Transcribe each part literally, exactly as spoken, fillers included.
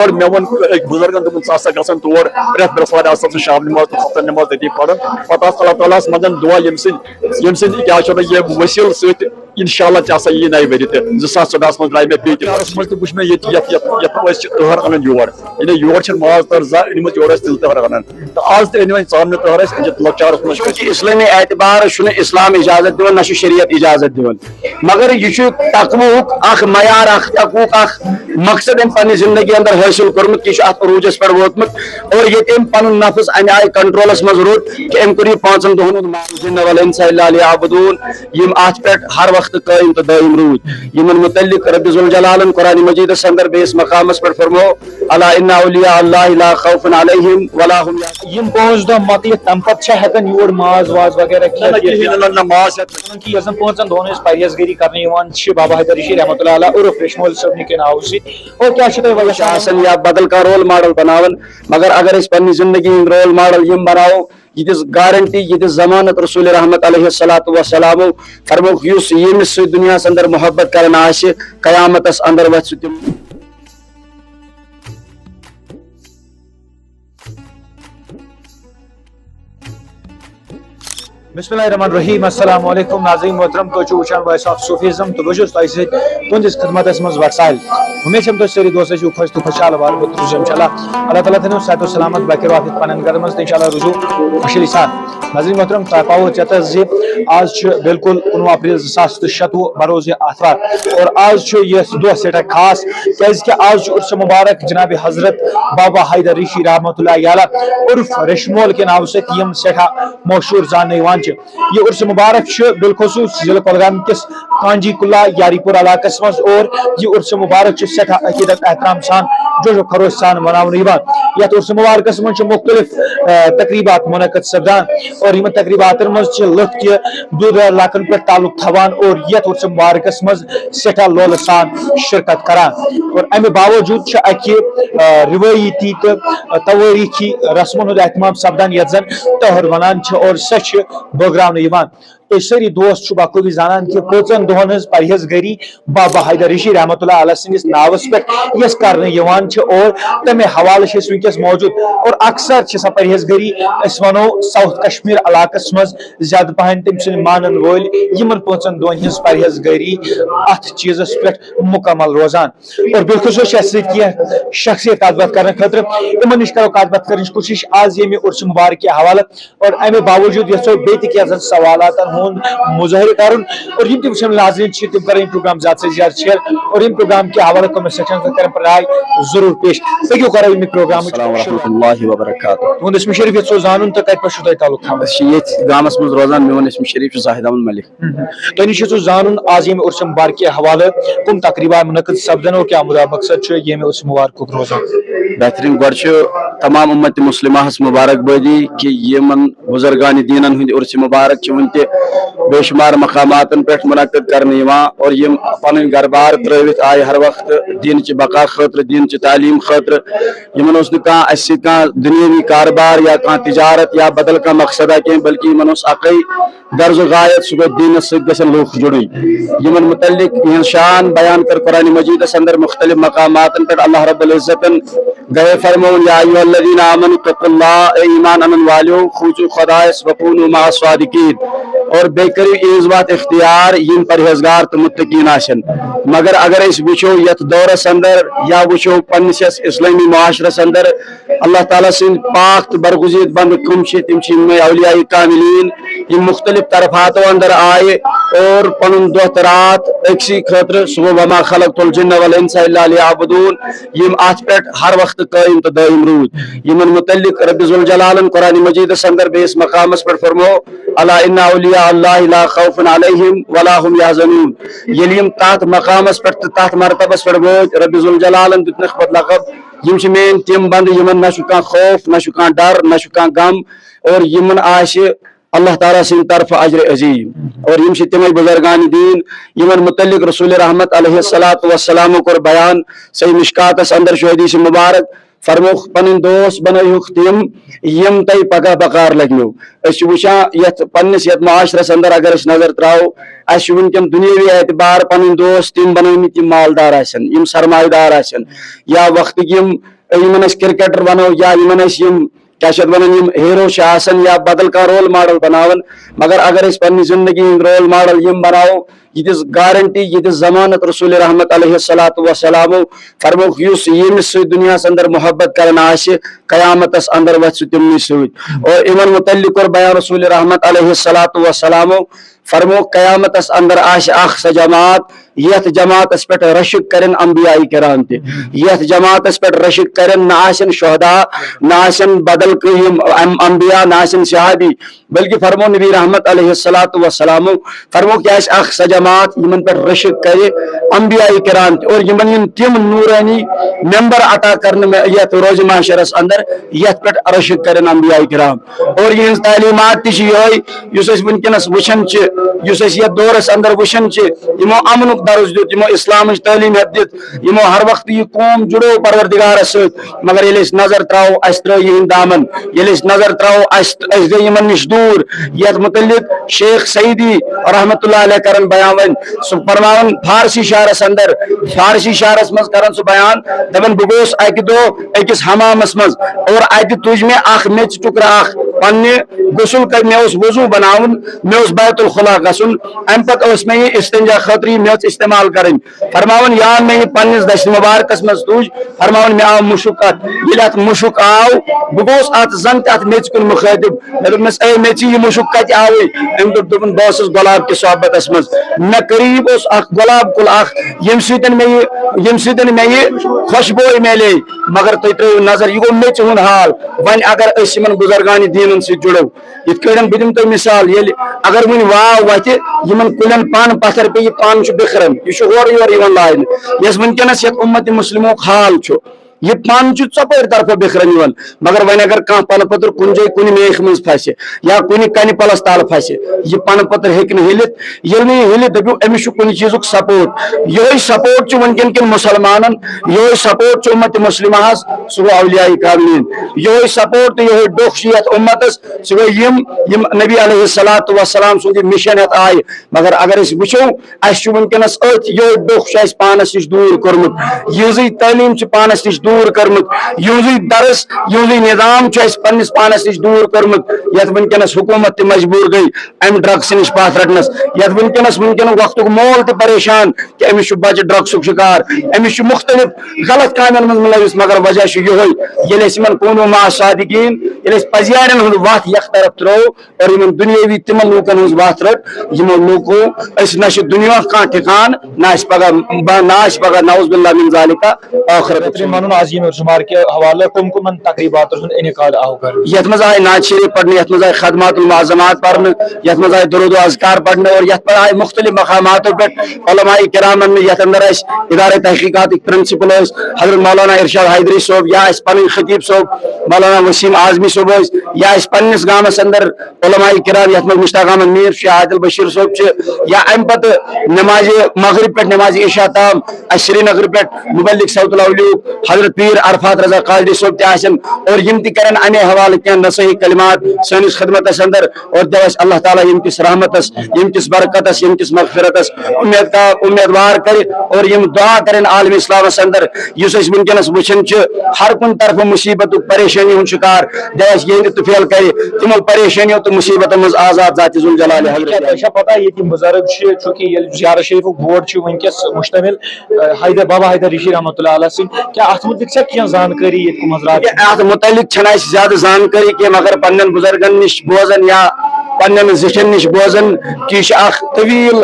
اور مےٚ ووٚن أکۍ بُزرگن، دوٚپُن، "ژٕ ہسا گژھن تور پرٛٮ۪تھ برٛٮ۪سوارِ آسان ژٕ شام نماز تہٕ خۄفتن نماز تٔتی پران۔" پتہٕ آسہٕ اللہ تعالیٰ ہس منٛگان دُعا، ییٚمہِ سۭتۍ، ییٚمہِ سۭتۍ کیٛاہ چھِ ونان، ییٚمہِ وسیٖلہٕ سۭتۍ انشاءاللہ ژےٚ ہسا یی نَیہِ ؤری تہِ۔ زٕ ساس ژۄدہَس منٛز درٛاے مےٚ بیٚیہِ تہِ۔ شہرس منٛز تہِ وٕچھ مےٚ ییٚتہِ، یَتھ، یَتھ، یَتھ ٲسۍ تہِ تٔہر اَنان یور۔ یعنی یور چھِنہٕ ماز تٔہر زانٛہہ أنمٕژ، یور ٲسۍ تِلہٕ تٔہر اَنان۔ تہٕ آز تہِ أنۍ وۄنۍ ژامنہِ تٔہر اَسہِ، أنۍ چھِ لۄکچارس منٛز۔ چونکہ اسلٲمی اعتبار چھُنہٕ اسلام اجازت دِوان، نہ چھُ شریعت اجازت دِوان۔ مگر یہِ چھُ تقوہُک اکھ معیار، اکھ تقوہُک اکھ مقصد أمۍ پننہِ زندگی اندر حٲصِل کوٚرمُت، یہِ چھُ اتھ عروٗجس پٮ۪ٹھ ووتمُت۔ اور ییٚتہِ أمۍ پنُن نفس امہِ آیہِ کنٹرولس منٛز روٚٹ کہِ أمۍ کوٚر یہِ پانٛژن دۄہن ہُنٛد ماز، الجن والانس الا لیعبدون، یِم اتھ پٮ۪ٹھ ہر وقتہٕ قٲیِم تہٕ دٲیِم روٗدۍ۔ یِمن متعلق رب ذوالجلالن قرآن مجیدس اندر بیٚیِس مقامس پٮ۪ٹھ فرموو، الا ان اولیاء اللہ لا خوف علیہم ولا هم یحزنون۔ یِم پانٛژھ دۄہ مۄکلِتھ تَمہِ پتہٕ چھا ہٮ۪کان یور ماز واز وغیرہ نہ، نہ، کھٮ۪تھ؟ کِہیٖنۍ نہٕ، نہ، نہ، ماز ہٮ۪کھ نہٕ۔ حالانکہ یۄس زن پانٛژن دۄہن ہٕنٛز پرہیزگٲری کرنہٕ یِوان چھِ بابا حیدر رشید رحمتہ اللہ علیہ عرف ریشمول صٲبنہِ کہِ ناوٕ سۭتۍ، اور کیٛاہ چھِ تۄہہِ وجہ چھِ سمجھان؟ آسان یا بدل کانٛہہ رول ماڈل بناوان، مگر اگر أسۍ پننہِ زندگی ہُنٛد رول ماڈل یِم بناوو، یہِ دِژ گارنٹی، یہِ دِژ ضمانت رسول رحمت علیہ الصلوۃ والسلامو، فرمووُکھ، یُس ییٚمِس سۭتۍ دُنیاہس اندر محبت کران آسہِ، قیامتس اندر وتھِ سُہ تِم۔ بسم اللہ الرحمن الرحیم۔ السلام علیکم ناظرین محترم، تُہۍ چھِو وٕچھان وائس آف صوفیزم تہٕ بہٕ چھُس تۄہہِ سۭتۍ تُہنٛدِس خدمتس منٛز وقت ساحل۔ اُمید چھم تُہۍ سٲری دوست ٲسِو خۄش تہٕ خۄشحال، وارٕ وقت روٗزِو انشاءاللہ۔ اللہ تعالیٰ تھٲینو صحت و سلامت، باقی وقت پنن قدمس تہٕ انشاءاللہ روٗزِو خوشحالی سان۔ ناظرین محترم، تۄہہِ پاوو ژےٚ تہٕ زِ آز چھُ بالکل کُنوُہ اپریل زٕ ساس تہٕ شَتوُہ، بروز آتھوار۔ اور آز چھُ یہِ دۄہ سٮ۪ٹھاہ خاص، کیازِ کہِ آز چھُ عرس مبارک جناب حضرت بابا حیدر ریشی رحمتہ اللہ علیہ عرف ریشمول کہِ ناوٕ سۭتۍ یِم سٮ۪ٹھاہ مشہوٗر زاننہٕ یِوان چھِ۔ یہِ عرس مبارک چھُ بالخصوص ضلع کۄلگام کِس کانجی کُلا یاری پور علاقس منٛز، اور یہِ عرس مبارک چھُ سٮ۪ٹھاہ عقیدت احترام سان جوش و خروش سان مناونہٕ یِوان۔ یتھ عرس مبارکس منٛز چھِ مختلف، آ، تقریبات منعقد سپدان، اور یِمن تقریباتن منٛز چھِ لُکھ تہِ دوٗر دراز علاقن پٮ۪ٹھ تعلق تھاوان اور یتھ عرس مبارکس منٛز سٮ۪ٹھاہ لولہٕ سان شرکت کران۔ اور امہِ باوجود چھِ اکہِ، آ، روٲیتی تہٕ توٲریخی رسمن ہُنٛد اہتمام سپدان، یتھ زن تہر ونان چھِ، اور سۄ چھِ بٲگراونہٕ یِوان۔ أسۍ سٲری دوست چھِ بخوٗبی زانان کہِ پانٛژن دۄہن ہٕنٛز پرہیزگٲری بابا حیدر رشی رحمتہ اللہ علیہ سٕنٛدِس ناوس پٮ۪ٹھ یۄس کرنہٕ یِوان چھِ، اور تمے حوالہٕ چھِ أسۍ وٕنکیٚس موجود۔ اور اکثر چھِ سۄ پرہیزگٲری، أسۍ ونو، ساؤتھ کشمیر علاقس منٛز زیادٕ پہن تٔمۍ سٕنٛدۍ مانن وٲلۍ یِمن پانٛژن دۄہن ہٕنٛز پرہیزگٲری اتھ چیٖزس پٮ۪ٹھ مکمل روزان۔ اور بالخصوص چھِ اَسہِ سۭتۍ کینٛہہ شخصیت کتھ باتھ کرنہٕ خٲطرٕ، یِمن نِش کرو کتھ باتھ کرنٕچ کوٗشش آز ییٚمہِ عرس مبارک کہِ حوالہٕ۔ اور امہِ باوجود یژھو بیٚیہِ تہِ کینٛژن سوالاتن ہُنٛد مظٲہرٕ کرُن، اور یِم تہِ وٕچھن ناظرین چھِ، تِم کرن یہِ پروگرام زیادٕ سے زیادٕ شیئر، اور یِم پروگرام کہِ حوالہٕ comment section منٛز کرن پنٕنۍ راے ضروٗر پیش۔ پٔکِو کرو ییٚمہِ پروگرامٕچ السلام ورحمۃ اللہ وبرکاتہ۔ تُہُنٛد اسم شریف یژھو زانُن تہٕ کتہِ پٮ۪ٹھ چھُو تۄہہِ تعلق تھاوان؟ أسۍ چھِ ییٚتھۍ گامس منٛز روزان، میون اسم شریف چھُ زاہد احمد ملک۔ مہم۔ تۄہہِ نِش یژھو زانُن آز ییٚمہِ عرس مبارک کہِ حوالہٕ کم تقریبات منعقد سپدن اور کیٛاہ مدا مقصد چھُ ییٚمہِ عرس مبارکُک روزان؟ بہترین، گۄڈٕ چھُ تمام امت مسلمہ ہس مبارک بٲدی کہِ یِمن بزرگان دینن ہٕنٛدۍ عرس مبارک چھِ وُنہِ تہِ بے شمار مقاماتن پٮ۪ٹھ منعقد کرنہٕ یِوان اور یِم پنٕنۍ گرٕ بار ترٲوِتھ آیہِ ہر وقتہٕ دینچہِ بقا خٲطرٕ، دینچہِ تعلیٖم خٲطرٕ۔ یِمن اوس نہٕ کانٛہہ اسہِ سۭتۍ کانٛہہ دُنیٲوی کاربار یا کانٛہہ تجارت یا بدل کانٛہہ مقصدا کینٛہہ، بلکہِ یِمن اوس اکٕے غرض و غایت، سُہ گوٚو دینس سۭتۍ گژھن لوٗکھ جُڑٕنۍ۔ یِمن متعلق یِہنٛز شان بیان کٔر قرآن مجیدس اندر مختلف مقاماتن پٮ۪ٹھ۔ اللہ رب العزتن گٔیے فرمووُن، یا ایھا الذین آمنوا اتقوا اللہ، اے ایمان انن والیو، کھوژِو خدایس، وکونوا مع الصادقین، اور بیٚیہِ کٔرِو یِہنٛز وتھ اختیار، یِم پرہیزگار تہٕ متقین آسن۔ مگر اگر أسۍ وٕچھو یتھ دورس اندر یا وٕچھو پننِس یتھ اسلٲمی معاشرس اندر، اللہ تعالیٰ سٕنٛدۍ پاک تہٕ برگزید بندٕ کٕم چھِ؟ تِم چھِ یِمے اولیاء کاملین، یِم مختلف طرفاتو اندر آیہِ اور پنُن دۄہ تہٕ راتھ أکسٕے خٲطرٕ، سُہ گوٚو وما خلقت الجن والانس الا لیعبدون، یِم اتھ پٮ۪ٹھ ہر وقتہٕ قٲیِم تہٕ دٲیِم روٗدۍ۔ یِمن متعلق رب ذوالجلالن قرآن مجیدس اندر بیٚیِس مقامس پٮ۪ٹھ فرموو، الا ان اولیاء اللہ لا خوف علیہم ولا هم یحزنون۔ ییٚلہِ یِم تتھ مقامس پٮ۪ٹھ تہٕ تتھ مرتبس پٮ۪ٹھ وٲتۍ، رب ذوالجلالن دیُتنکھ پتہٕ لقب، یِم چھِ میٲنۍ تِم بندٕ یِمن نہ چھُ کانٛہہ خوف، نہ چھُ کانٛہہ ڈر، نہ چھُ کانٛہہ غم، اور یِمن آسہِ اللہ تعالیٰ سٕنٛدِ طرفہٕ اجر عظیم۔ اور یِم چھِ تِمے بزرگان دین یِمن متعلق رسول رحمت علیہ الصلوۃ والسلامو کوٚر بیان۔ صحیح مشکاتس اندر چھُ حدیث مبارک، فرموکھ، پنٕنۍ دوست بنٲیہُکھ تِم، یِم تۄہہِ پگاہ بکار لگنو۔ أسۍ چھِ وٕچھان یتھ پننِس یتھ معاشرس اندر، اگر أسۍ نظر تراوو، اسہِ چھِ وٕنکیٚن دُنیٲوی اعتبار پنٕنۍ دوست تِم بنٲومٕتۍ، یِم مالدار آسن، یِم سرمایہ دار آسن، یا وقتٕکۍ یِم، یِمن أسۍ کرکٹر ونو، یا یِمن أسۍ یِم کیٛاہ چھِ اَتھ وَنان، یِم ہیرو چھِ آسان یا بدل کانٛہہ رول ماڈل بناوان، مگر اگر أسۍ پننہِ زندگی ہٕنٛدۍ رول ماڈل یِم بناوو، یہِ دِژ گارنٹی، یہِ دِژ ضمانت رسول رحمت علیہ الصلوۃ والسلامو، فرمووُکھ، یُس ییٚمِس سۭتۍ دُنیاہَس اندر محبت کران آسہِ، قیامتس اندر وَتھِ سُہ تِمنٕے سۭتۍ۔ اور یِمن متعلق کوٚر بیان رسول رحمت علیہ الصلوۃ والسلامو، فرمووُکھ، قیامتس اندر آسہِ اکھ سۄ جماعت، یتھ جماعتس پٮ۪ٹھ رشک کرن انبیاء کرام تہِ، یتھ جماعتس پٮ۪ٹھ رشک کرن، نہ آسن شہداء، نہ آسن بدل کانٛہہ یِم ام-، انبیاء، نہ آسن صحابی، بلکہ فرمو نبی رحمت علیہ الصلوۃ والسلامو، فرمو کہِ آسہِ اکھ سۄ جماعت یِمن پٮ۪ٹھ رشک کرِ انبیاء کرام تہِ، اور یِمن یِن تِم نورانی ممبر عطا کرنہٕ مےٚ یتھ روزِ محشرس اندر، یتھ پٮ۪ٹھ رشک کرن انبیاء کرام۔ اور یِہنٛز تعلیمات تہِ چھِ یِہوٚے، یُس أسۍ وٕنکیٚنَس وٕچھان چھِ، یُس أسۍ یَتھ دورَس اندر وٕچھان چھِ، یِمو امنُک درس دیُت، یِمو اسلامٕچ تعلیٖم ہیٚتھ دِتھ، یِمو ہر وقتہٕ یہِ قوم جُڑو پروردگارَس سۭتۍ۔ مگر ییٚلہِ أسۍ نظر ترٛاوو، اَسہِ ترٛٲو یِہِنٛدۍ دامن، ییٚلہِ أسۍ نظر ترٛاوو، اَسہِ، أسۍ گٔے یِمن نِش دوٗر۔ یَتھ مُتعلِق شیخ سعیدی رحمتہ اللہ علیہ کران بیان وۄنۍ، سُہ فرماوان فارسی شعرس اندر، فارسی شعرس منٛز کران سُہ بیان، دپان، بہٕ گوس اکہِ دۄہ أکِس حمامس منٛز اور اتہِ تُج مےٚ اکھ میٚژِ ٹُکرٕ اکھ پننہِ غسل کر، مےٚ اوس وضو بناوُن، مےٚ اوس بیت الخلا گژھُن، امہِ پتہٕ ٲس مےٚ یہِ استنجا خٲطرٕ یہِ میٚژ استعمال کرٕنۍ۔ فرماوان، یا مےٚ یہِ پننِس دستہِ مبارکس منٛز تُج، فرماوان، مےٚ آو مُشُک اتھ۔ ییٚلہِ اتھ مُشُک آو، بہٕ گوس اتھ زن تہِ اتھ میٚژِ کُن مُخٲطب۔ مےٚ دوٚپمس، اے میٚژِ، یہِ مُشُک کتہِ آوٕے؟ أمۍ دوٚپ، دوٚپُن، بہٕ اوسُس گۄلاب کِس صحبتس منٛز۔ مےٚ قریب اوس اکھ گۄلاب کُل اکھ، ییٚمہِ سۭتۍ مےٚ یہِ، ییٚمہِ سۭتۍ مےٚ یہِ خۄشبوے میلے، مگر تُہۍ ترٲیِو نظر، یہِ گوٚو میٚژِ ہُنٛد حال۔ وۄنۍ اگر أسۍ یِمن بُزرگانِ دیٖنن سۭتۍ جُڑو، یِتھ کٲٹھۍ بہٕ دِمہٕ تۄہہِ مثال، ییٚلہِ اگر وُنہِ واو وۄتھِ، یِمن کُلٮ۪ن پن پتھر پیٚیہِ، یہِ پن چھُ بِکھران، یہِ چھُ ہورٕ یورٕ یِوان لاینہٕ۔ یۄس وٕنکیٚنس یتھ اُمت مسلمُک حال چھُ، یہِ پن چھُ ژۄپٲرۍ طرفہٕ بِکھران یِوان، مگر وۄنۍ اگر کانٛہہ پنہٕ پٔتُر کُنہِ جایہِ کُنہِ میخہِ منٛز پھسہِ یا کُنہِ کنہِ پلس تل پھسہِ، یہِ پنہٕ پٔتٕر ہیٚکہِ نہٕ ہِلِتھ۔ ییٚلہِ نہٕ یہِ ہِلہِ، دٔپِو، أمِس چھُ کُنہِ چیٖزُک سپورٹ۔ یِہوٚے سپورٹ چھُ وٕنکیٚن کٮ۪ن مُسلمانن، یِہوٚے سپورٹ چھُ اُمت مسلمہس، سُہ گوٚو اولیاء کاملین۔ یِہوٚے سپورٹ تہٕ یِہوٚے ڈوٚکھ چھُ یتھ اُمتس، سُہ گوٚو یِم، یِم نبی علیہ الصلوۃ والسلام سُنٛد یہِ مِشن ہٮ۪تھ آیہِ۔ مگر اگر أسۍ وٕچھو، اسہِ چھُ وٕنکیٚنس أتھۍ یِہوٚے ڈوٚکھ چھُ اسہِ پانس نِش دوٗر کوٚرمُت، یِہٕنٛزٕے تعلیٖم چھِ پانس نِش دوٗر کٔرمٕژ، یِہٕنٛزٕے درس، یِہُنٛزٕے نظام چھُ اسہِ پننِس پانس نِش دوٗر کوٚرمُت، یتھ وٕنکیٚنس حکوٗمت تہِ مجبوٗر گٔے امہِ ڈرگس نِش پتھ رٹنس، یتھ وٕنکیٚنس، وٕنکیٚنُک وقتُک مول تہِ پریشان کہِ أمِس چھُ بچہِ ڈرگسُک شکار، أمِس چھُ مختلف غلط کامٮ۪ن منٛز مُلوث، مگر وجہ چھُ یِہوٚے، ییٚلہِ أسۍ یِمن کونو مع صادقین، ییٚلہِ أسۍ پزیارٮ۪ن ہُنٛد وتھ یکھ طرف ترٛوو، اور یِمن دُنیٲوی تِمن لوٗکن ہٕنٛز وَتھ رٔٹ، یِمو لوٗکو أسۍ نہ چھِ دُنیاہُک کانٛہہ ٹھِکان، نہ آسہِ پگاہ، نہ آسہِ پگاہ نعوذ باللہ من ذالک ٲخرت۔ بہترین ونُن، آز ییٚمہِ جمعہ کہِ حوالہٕ کم کمن تقریباتن ہُنٛد انعقاد آو کرنہٕ؟ یتھ منٛز آیہِ نعت شریف پرنہٕ، یتھ منٛز آیہِ خدمات المعظمات پرنہٕ، یتھ منٛز آیہِ درود و اذکار پرنہٕ، اور یتھ پر آیہِ مختلف مقاماتو پٮ۪ٹھ علماء کرامن، یتھ اندر اسہِ ادارہ تحقیقاتٕکۍ پرنسپل ٲسۍ حضرت مولانا ارشاد حیدری صٲب، یا اسہِ پنٕنۍ خطیب صٲب مولانا وسیم اعظمی صٲب ٲسۍ، یا اسہِ پننِس گامس اندر علماء کرام، یتھ منٛز مشتاق احمد میر چھُ، عادل بشیر صٲب چھِ، یا امہِ پتہٕ نمازِ مغرب پٮ۪ٹھ نمازِ عشاء تام اسہِ سرینگر پٮ۪ٹھ مبلغ صوت الاولیاء حضرت پیر عرفات رضا قاضی صٲب تہِ آسن، اور یِم تہِ کرن امے حوالہٕ کینٛہہ نصیحی کلمات سٲنِس خدمتس اندر، اور دِیو اسہِ اللہ تعالیٰ ییٚمہِ کِس رحمتس، ییٚمہِ کِس برکتس، ییٚمہِ کِس مغفرتس اُمید کا، امیدوار کرِ، اور یِم دعا کرن عالم اسلامس اندر، یُس أسۍ وٕنکیٚنس وٕچھان چھِ، ہر کُنہِ طرفہٕ مصیبتُک پریشٲنی ہُنٛد شکار، دِیو اسہِ یِہنٛدِ طفیل کرِ تِمو پریشٲنیو تہٕ مصیبتو منٛز آزاد ذاتِ ذوالجلالِ حضرت۔ کیٛاہ تۄہہِ چھا پتہ، ییٚتہِ یِم بُزرگ چھِ، چونکہ ییٚلہِ زیارت شریفُک بورڈ چھُ وٕنکیٚس مشتمل، اہ، حیدر، بابا حیدر ریٖشی رحمتہ اللہ علیہ سٕنٛدۍ، کیٛاہ اتھ مُتعلق چھا کینٛہہ زانکٲری ییٚتہِ کُم حضرات چھِ؟ اتھ مُتعلق چھنہٕ اسہِ زیادٕ زانکٲری کینٛہہ، مگر پننٮ۪ن بُزرگن نِش بوزان یا پننٮ۪ن زِٹھٮ۪ن نِش بوزان کہِ یہِ چھُ اکھ طویل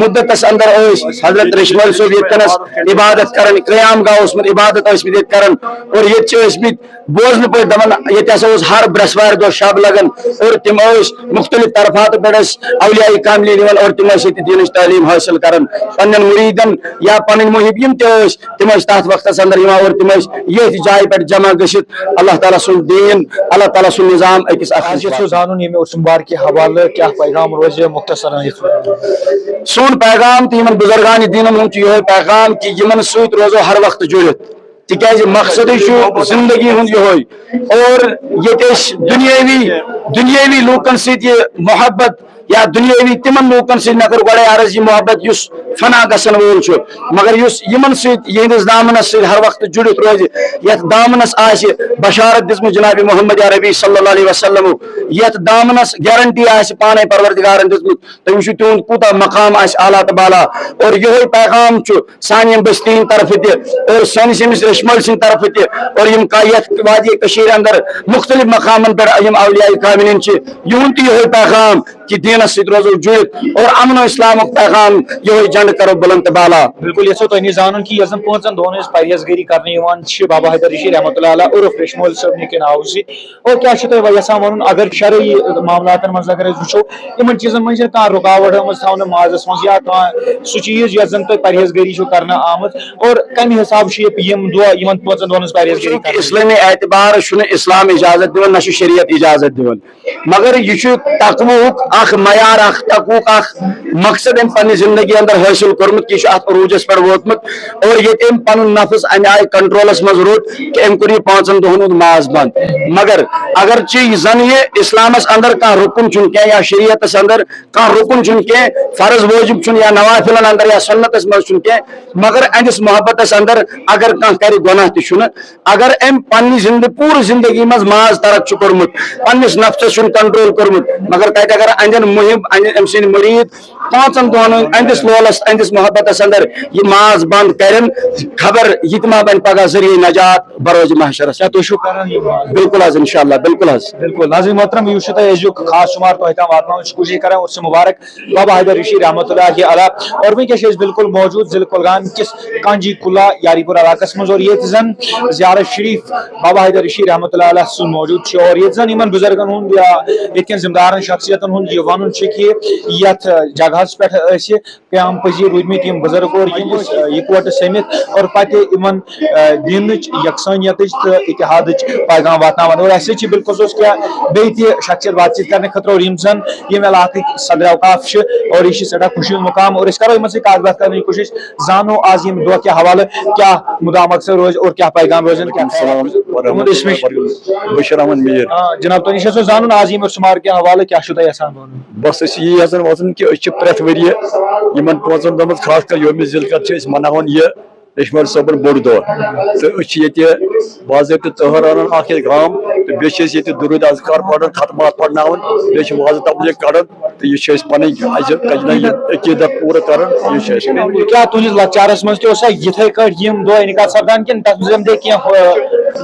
مُدتس اندر ٲسۍ حضرت ریٖشمٲلۍ صٲب ییٚتہِ کَنَس عبادت کران، قیام گاہ اوسمُت، عبادت ٲسمٕتۍ ییٚتہِ کران، اور ییٚتہِ چھِ ٲسمٕتۍ بوزنہٕ پٲٹھۍ دپان، ییٚتہِ ہسا اوس ہر برٛٮ۪سوارِ دۄہ شب لگان اور تِم ٲسۍ مختلف طرفاتہٕ پٮ۪ٹھ ٲسۍ اولیاء کاملین یِوان اور تِم ٲسۍ ییٚتہِ دیٖنٕچ تعلیٖم حٲصِل کران۔ پننٮ۪ن مُریٖدن یا پنٕنۍ محب یِم تہِ ٲسۍ، تِم ٲسۍ تتھ وقتس اندر یِوان اور تِم ٲسۍ ییٚتھۍ جایہِ پٮ۪ٹھ جمع گٔژھِتھ اللہ تعالیٰ سُنٛد دیٖن، اللہ تعالیٰ سُنٛد نظام أکِس اکھ آز یژھو زانُن ییٚمہِ عرس مبارکہِ حوالہٕ کیٛاہ پیغام روزِ مختصرن یِتھ پٲٹھۍ؟ سون پیغام تہٕ یِمن بُزرگانِ دیٖنن ہُنٛد چھُ یِہوٚے پیغام کہِ یِمن سۭتۍ روزو ہر وقتہٕ جُڑِتھ۔ تِکیازِ مقصدٕے چھُ زندگی ہُنٛد یِہوے۔ اور ییٚتہِ أسۍ دُنیٲوی دُنیٲوی لوٗکن سۭتۍ یہِ محبت یا دُنیٲوی تِمن لوٗکن سۭتۍ، مےٚ کوٚر گۄڈے عرض، یہِ محبت یُس فنا گژھن وول چھُ، مگر یُس یِمن سۭتۍ، یِہنٛدِس دامنس سۭتۍ ہر وقتہٕ جُڑِتھ روزِ، یتھ دامنس آسہِ بشارت دِژمٕژ جناب محمد عربی صلی اللہ علیہ وسلم، یتھ دامنس گارنٹی آسہِ پانے پروردگارن دِژمٕژ، تُہۍ وٕچھِو تِہُنٛد کوٗتاہ مقام آسہِ اعلیٰ تہٕ بالا۔ اور یِہوٚے پیغام چھُ سانہِ ییٚمہِ بستی ہٕنٛدِ طرفہٕ تہِ اور سٲنِس ییٚمِس ریٚشمٲلۍ سٕنٛدِ طرفہٕ تہِ، اور یِم کا-، یتھ وادی کٔشیٖرِ اندر مختلف مقامن پٮ۪ٹھ یِم اولیاء کاملین چھِ، یِہُنٛد تہِ یِہوٚے پیغام کہِ دیٖنس سۭتۍ روزو جُڑِتھ اور امن و اسلامُک پیغام، یِہوٚے جنڈٕ کرو بلند تہٕ بالا۔ بِلکُل، یژھو تۄہہِ نِش زانُن کہِ یۄس زن پانٛژن دۄہن ہٕنٛز پرہیز گٲری کرنہٕ یِوان چھِ بابا حیدر رشید رحمتہ اللہ علیہ عرف ریٚشمٲلۍ صٲبنہِ کہِ ناوٕ سۭتۍ، اور کیٛاہ چھِو تُہۍ یژھان وَنُن؟ اگر شرعی معاملاتن منٛز اگر أسۍ وٕچھو، یِمن چیٖزن منٛز چھِ کانٛہہ رُکاوٹ آمٕژ تھاونہٕ مازس منٛز یا کانٛہہ سُہ چیٖز یۄس زن تۄہہِ پرہیز گٲری چھو کرنہٕ آمٕژ، اور کمہِ حسابہٕ چھِ یہِ، یِم دۄہ یِمن پانٛژن دۄہن ہٕنٛز پرہیز گٲری کرنہٕ؟ اسلٲمی اعتبار چھُنہٕ اسلام اجازت دِوان، نہ چھُ شریعت اجازت دِوان، مگر یہِ چھُ تقوہُک اکھ معیار، اکھ تقوہُک اکھ مقصد أمۍ پننہِ زندگی اندر حٲصِل کوٚرمُت، کہِ یہِ چھُ اتھ عروٗجس پٮ۪ٹھ ووتمُت، اور ییٚتہِ أمۍ پنُن نفس امہِ آیہِ کنٹرولس منٛز روٚٹ کہِ أمۍ کوٚر یہِ پانٛژن دۄہن ہُنٛد ماز بنٛد۔ مگر اگرچہِ یہِ زن یہِ اسلامس اندر کانٛہہ رُکُن چھُنہٕ کینٛہہ یا شریعتس اندر کانٛہہ رُکُن چھُنہٕ کینٛہہ، فرض وٲجب چھُنہٕ یا نوافلن اندر یا سنتس منٛز چھُنہٕ کینٛہہ، مگر أہنٛدِس محبتس اندر اگر کانٛہہ کرِ گۄناہ تہِ چھُنہٕ۔ اگر أمۍ پننہِ زندٕ-، پوٗرٕ زندگی منٛز ماز ترک چھُ کوٚرمُت، پننِس نفسس چھُنہٕ کنٹرول کوٚرمُت، مگر تتہِ اگر أہنٛدٮ۪ن محب، أہنٛدٮ۪ن، أمۍ سٕنٛدۍ مُریٖد پانٛژن دۄہن ہٕنٛدۍ أہنٛدِس لولس، أہنٛدِس محبتس اندر یہِ ماز بنٛد کرن، خبر یہِ تہِ ما بنہِ پگاہ ذٔریعہٕ نجات بروز محشرس۔ کیٛاہ تُہۍ چھِو کران یہِ ماز؟ بِلکُل حظ، انشاءاللہ، بِلکُل حظ۔ بِلکُل۔ ناظرین محترم، یہِ وٕچھِو تۄہہِ أزیُک خاص شُمار تۄہہِ تام واتناوُن چھِ کوٗشِش کران، عرس مبارک بابا حیدر رشید رحمتہ اللہ علیہ۔ اور وٕنکیٚس چھِ أسۍ بِلکُل موجوٗد ضلع کۄلگام کِس کانجی کُلا یاری پور علاقس منٛز، اور ییٚتہِ زن زیارت شریف بابا حیدر رشید رحمتہ اللہ علیہ سُنٛد موجوٗد چھُ، اور ییٚتہِ زن یِمن بُزرگن ہُنٛد یا ییٚتہِ کٮ۪ن ذمہٕ دارن شخصیتن ہُنٛد یہِ ونُن چھُ کہِ یتھ جگہس پٮ۪ٹھ ٲسۍ قیام پذیر روٗدمٕتۍ یِم بُزرگ اور یِم ٲسۍ، آ، یکوٹہٕ سٔمِتھ اور پتہٕ یِمن، آ، دیٖنٕچ، یکسٲنیتٕچ تہٕ اتحادٕچ پیغام واتناوان۔ اور اسہِ سۭتۍ چھِ بالخصوص کیٛاہ بیٚیہِ تہِ شخصیت بات چیت کرنہٕ خٲطرٕ، اور یِم زن ییٚمہِ علاقٕکۍ صدر اوقاف چھِ، اور یہِ چھِ سٮ۪ٹھاہ خوشی ہُنٛد مقام، اور أسۍ کرو یِمن سۭتۍ کتھ باتھ کرنٕچ کوٗشش، زانو آز ییٚمہِ دۄہ کہِ حوالہٕ کیٛاہ مُدعا مقصد روزِ اور کیٛاہ پیغام روزن، کیٛاہ وعلیکم السلام ورحمۃ اللہ وبرکاتہ۔ بشیر احمد میر۔ آ، جناب، تۄہہِ نِش ٲسۍ زانُن آز ییٚمہِ عرس مبارک کہِ حوالہٕ کیٛاہ چھُو تۄہہِ یژھان وَنُن؟ بس أسۍ چھِ یی یژھان وَنُن کہِ أسۍ چھِ پرٛٮ۪تھ ؤریہِ یِمن پانٛژن دۄہن منٛز، خاص کر یومِ ذی القعدہ چھِ أسۍ مناوان یہِ ریٚشمٲلۍ صٲبُن بوٚڑ دۄہ۔ تہٕ أسۍ چھِ ییٚتہِ باضٲبطہٕ تٔہر اَنان اکھ أکۍ گام، تہٕ بیٚیہِ چھِ أسۍ ییٚتہِ درود اذکار پران، ختمات پرناوان، بیٚیہِ چھِ وعظ تبلیغ کران، تہٕ یہِ چھِ أسۍ پنٕنۍ عقیدت پوٗرٕ کران، یہِ چھِ أسۍ۔ کیٛاہ تُہنٛدِس لۄکچارس منٛز تہِ اوسا یِتھے کٲٹھۍ یِم دۄہ انعقاد سپدان کِنہٕ تتھ منٛز بیٚیہِ کینٛہہ، آ،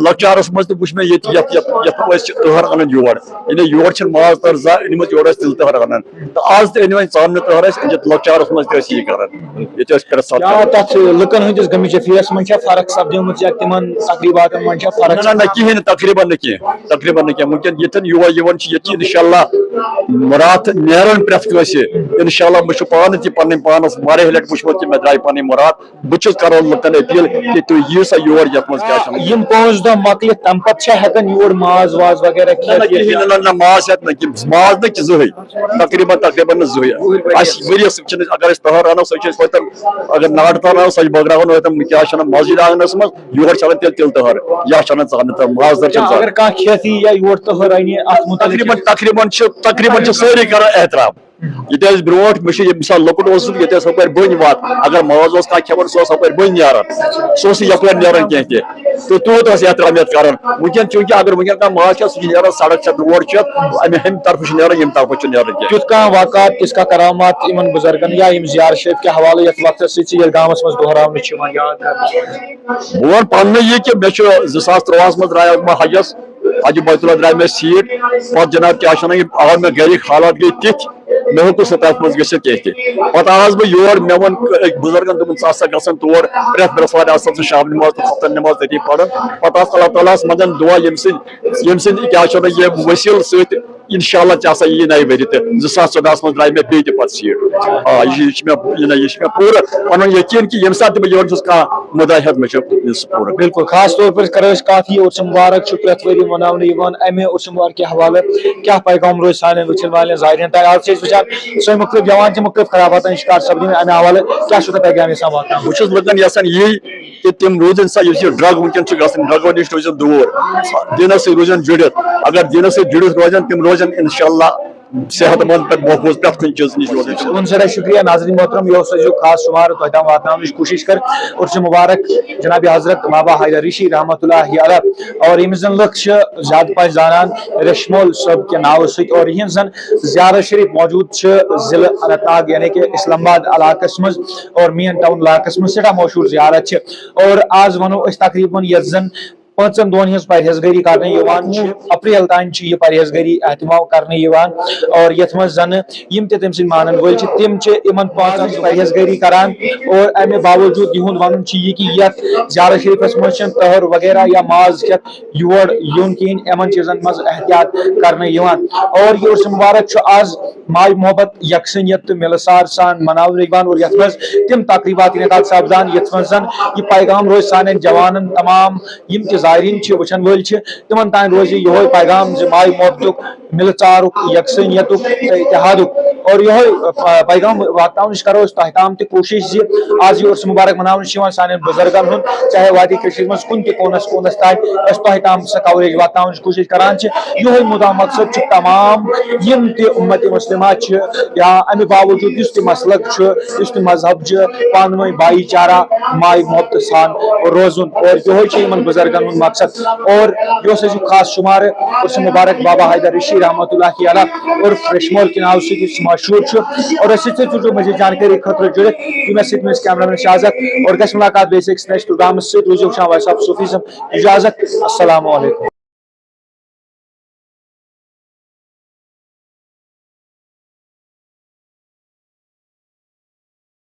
لۄکچارس منٛز تہِ وٕچھ مےٚ ییٚتہِ یتھ، یتھ، یتھ أسۍ چھِ تٔہر انان یور، یعنی یور چھِنہٕ ماز تٔہر زانٛہہ أنمٕژ، یورٕ ٲسۍ تِلہٕ تٔہر انان۔ تہٕ آز تہِ أنِو وۄنۍ ژامنہِ تٔہر اَسہِ، أنِتھ لۄکچارَس منٛز تہِ ٲسۍ یی کران۔ ییٚتہِ ٲسۍ پرٛٮ۪تھ ساتہٕ کیٛاہ کران۔ تَتھ لُکن ہٕنٛدِس گٔمِس جفیس منٛز چھا فرق سپدیمٕژ یا تِمن تقریٖباتن منٛز چھا فرق نہ، نہ، نہ، سپدان؟ کِہیٖنۍ نہٕ، تقریٖباً نہٕ کینٛہہ، تقریٖباً نہٕ کینٛہہ۔ وٕنکیٚن ییٚتٮ۪ن یور یِوان چھِ، ییٚتہِ چھِ اِنشاءاللہ مُراد نیران پرٛٮ۪تھ کٲنٛسہِ۔ اِنشاءاللہ، مےٚ چھُ پانہٕ تہِ پنٕنۍ پانَس واریاہ لَٹہِ وٕچھمُت کہِ مےٚ درٛاے پنٕنۍ مُراد۔ بہٕ چھُس کران لُکن اپیل کہِ تُہۍ یِیِو سا یور، یتھ منٛز کیٛاہ چھُ آ، یِم پانٛژھ دۄہ مۄکلِتھ، تمہِ پتہٕ چھا ہٮ۪کان یور ماز واز وغیرہ نہ، نہ، کھٮ۪تھ کِہیٖنۍ یِتھ؟ نہ، نہ، نہ، ماز ہٮ۪تھ نہٕ کینٛہہ، ماز نہٕ کینٛہہ زٕہٕے۔ تقریٖباً، تقریٖباً نہٕ زٕہٕے۔ اَسہِ ؤریَس چھِنہٕ أسۍ، اگر أسۍ تٔہر اَنو، سۄ چھِ أسۍ ہوتٮ۪ن، اگر ناٹہٕ تَل اَنو، سۄ چھِ بٲگراوان ہوتٮ۪ن، کیٛاہ چھِ اَنان، مسجد آنٛگنَس منٛز، یور چھِ اَنان تیٚلہِ تِلہٕ تٔہر، یا چھِ اَنان ژامنہِ تٔہر، ماز تٔہر چھِنہٕ یا زانٛہہ۔ اگر کانٛہہ کھٮ۪تھ یی یا یور تٔہر اَنہِ، اَتھ مُتعلِق تقریٖباً، تقریٖباً چھِ، تقریٖباً چھِ سٲری کران احترام۔ ییٚتہِ ٲسۍ برونٛٹھ، مےٚ چھُ ییٚمہِ ساتہٕ لۄکُٹ اوسُس، ییٚتہِ ٲس ہُپٲرۍ بٔنۍ وَتھ، اگر ماز اوس کانٛہہ کھٮ۪وان، سُہ اوس ہُپٲرۍ بٔنۍ نیران، سُہ اوس نہٕ یَپٲرۍ نیران کینٛہہ تہِ۔ تہٕ تیوٗت اوس احترام یَتھ کران۔ وٕنکیٚن چوٗنٛکہِ اگر وٕنکیٚن کانٛہہ ماز کھٮ۪تھ، سُہ چھُ نیران سڑک چھِ، روڈ چھِ، اَمہِ ہُمہِ طرفہٕ چھُ نیران، ییٚمہِ طرفہٕ چھُ نیران کینٛہہ۔ تیُتھ کانٛہہ واقعات، تِژھ کانٛہہ کرامات یِمن بُزرگن یا یِم زیارت شریف کہِ حوالہٕ یَتھ وقتس سۭتۍ سۭتۍ یَتھ گامس منٛز دۄہراونہٕ چھِ یِوان، یاد کرنہٕ چھِ یِوان؟ بہٕ وَنہٕ پننُے یہِ کہِ مےٚ چھُ زٕ ساس تُرٛواہَس منٛز درٛایاس بہٕ حجس، حجہِ بیت اللہ درٛاے مےٚ سیٖٹ، پتہٕ جناب کیٛاہ چھِ وَنان، یہِ آو مےٚ گرِکۍ حالات گٔے تِتھۍ، مےٚ ہیوٚک نہٕ سُہ تَتھ منٛز گٔژھِتھ کینٛہہ تہِ۔ پتہٕ آس بہٕ یور، مےٚ ووٚن أکۍ بُزرگن، دوٚپُن، "ژٕ ہسا گژھن تور پرٛٮ۪تھ برٛٮ۪سوارِ آسان ژٕ شامنہِ نماز تہٕ خۄفتن نماز تٔتی پران۔" پتہٕ آس اللہ تعالیٰ ہس منٛگان دُعا، ییٚمہِ سٕنٛدۍ، ییٚمہِ سٕنٛدۍ کیٛاہ چھِ وَنان، ییٚمہِ وسیٖلہٕ سۭتۍ انشاءاللہ ژےٚ ہسا یی نَیہِ ؤری تہِ۔ زٕ ساس ژۄدہَس منٛز درٛاے مےٚ بیٚیہِ تہِ پتہٕ سیٖٹ۔ آ، یہِ چھُ مےٚ، یہِ نہ، یہِ چھُ مےٚ پوٗرٕ پنُن یقیٖن کہِ ییٚمہِ ساتہٕ تہِ بہٕ یور چھُس، کانٛہہ مُدعا ہٮ۪تھ، مےٚ چھُ سُہ پوٗرٕ۔ بِلکُل، خاص طور پر کرو أسۍ کتھ، یہِ عرس مبارک چھُ پرٛٮ۪تھ ؤری مناونہٕ یِوان، امہِ عرس مبارک کہِ حوالہٕ کیٛاہ پیغام روزِ سانٮ۪ن وٕچھن والٮ۪ن زائرین تام؟ آز چھِ أسۍ وٕچھان، سٲنۍ مُختٔلِف جوان چھِ مُختٔلِف خرافاتن شکار سپدان، امہِ حوالہٕ کیٛاہ چھُو تۄہہِ پیغام یژھان واتناوُن؟ بہٕ چھُس لُکن یژھان یی کہِ تِم روزن سا، یُس یہِ ڈرگ وٕنکیٚن چھُ گژھان، ڈرگو نِش روزن دوٗر، دینس سۭتۍ روزن جُڑِتھ۔ اگر دینس سۭتۍ جُڑِتھ روزن، تِم روزن انشاءاللہ صحت مند پٮ۪ٹھ محفوٗظ پرٛٮ۪تھ کُنہِ چیٖزٕ نِش روزن۔ تُہُنٛد سٮ۪ٹھاہ شُکریہ۔ ناظریٖن محترم، یہِ اوس اَسہِ خاص شُمارٕ تۄہہِ تام واتناونٕچ کوٗشِش کٔر۔ عرس مبارک جناب حضرت بابا حیدر رشی رحمۃ اللہ علیہ، اور یِم زَن لُکھ چھِ زیادٕ پَہَن زانان ریشمول صٲب کہِ ناوٕ سۭتۍ، اور یِہِنٛز زَن زیارت شریف موجود چھِ ضلع اننت ناگ، یعنی کہ اسلام آباد علاقس منٛز اور مین ٹاؤن علاقس منٛز سٮ۪ٹھاہ مشہوٗر زیارت چھِ۔ اور آز وَنو أسۍ تقریباً یَتھ زَن پانٛژن دۄہن ہٕنٛز پرہیزگٲری کرنہٕ یِوان چھِ۔ اپریل تام چھِ یہِ پرہیزگٲری اہتمام کرنہٕ یِوان، اور یتھ منٛز زن یِم تہِ تٔمۍ سٕنٛدۍ مانن وٲلۍ چھِ، تِم چھِ یِمن پانٛژن ہٕنٛز پرہیزگٲری کران۔ اور امہِ باوجود یِہُنٛد ونُن چھُ یہِ کہِ یتھ زیارت شریفس منٛز چھِنہٕ قہر وغیرہ یا ماز کھٮ۪تھ یور یُن کِہیٖنۍ، یِمن چیٖزن منٛز احتیاط کرنہٕ یِوان۔ اور یہِ عرس مبارک چھُ آز ماے محبت، یکسانیت تہٕ ملژار سان مناونہٕ یِوان، اور یتھ منٛز تِم تقریبات انعقاد سپدان، یتھ منٛز زن یہِ پیغام روزِ سانٮ۪ن جوانن، تمام یِم تہِ زائرین چھِ، وٕچھن وٲلۍ چھِ، تِمن تام روزِ یِہوے پیغام زِ ماے محبتُک، ملژارُک، یکسانیتُک تہٕ اتحادُک۔ اور یِہوے، آ، پیغام واتناونٕچ کرو أسۍ تۄہہِ تام تہِ کوٗشِش زِ آز یہِ عرس مبارک مناونہٕ چھُ یِوان سانٮ۪ن بُزرگن ہُنٛد، چاہے وادی کٔشیٖرِ منٛز کُنہِ تہِ کوٗنس کوٗنس تام، أسۍ تۄہہِ تام سۄ کوریج واتناونٕچ کوٗشِش کران چھِ۔ یِہوے مُدا مقصد چھُ تمام یِم تہِ اُمت مسلمہ چھِ یا امہِ باوجود یُس تہِ مسلک چھُ، یُس تہِ مذہب چھُ، پانہٕ ؤنۍ بھایی چارہ، ماے محبت سان روزُن، اور یِہوے چھُ یِمن بُزرگن ہُنٛد مقصد۔ اور یہِ اوس اَسہِ خاص شُمارٕ عرس مبارک بابا حیدر رشی رحمۃ اللہ علیہ عرف ریشمول کہِ ناوٕ سۭتۍ یُس مشہوٗر چھُ۔ اور أسۍ سۭتۍ سۭتۍ روٗزِو مزید جانکٲری خٲطرٕ جُڑِتھ۔ یہِ مےٚ سۭتۍ میٲنِس کیمرہ مین شاہزاد، اور گژھِ مُلاقات بیٚیِس أکِس نٔوِس پروگرامس سۭتۍ۔ روٗزِو وٕچھان وائس آف صوفیزم۔ اجازت، السلام علیکم۔